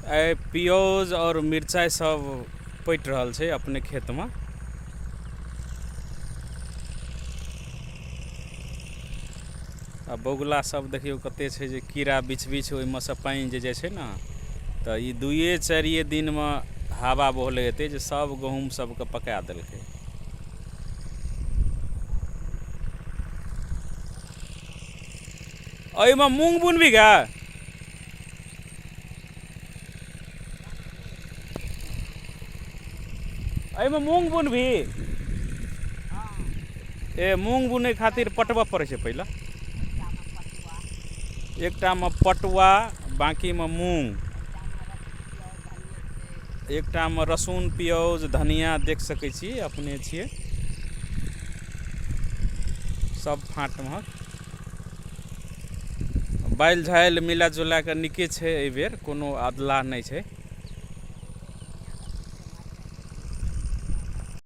आइ पियाउज आओर मिरचाइ सब पटि रहल छै अपने खेतमे। आ बगुला सब देखियौ कते छै जे कीड़ा बिछ बिछ ओहिमे सँ पानि जे जाइ छै ने, तऽ ई दुइए चारिए दिनमे हवा बहलै एते जे सब गहूँम सबके पका देलकै। एहिमे मूँग बुनबी गे? एहिमे मूँग बुनबी? ए मूँग बुनै खातिर पटबऽ पड़ै छै पहिले। एकटामे पटुआ, बाँकीमे मूँग। एकटामे रसून, प्याज, धनिया देख सकै छी अपने छियै। सब फाँटमे बालि झालि मिला जुला कऽ नीके छै। एहिबेर कोनो अधलाह नहि छै।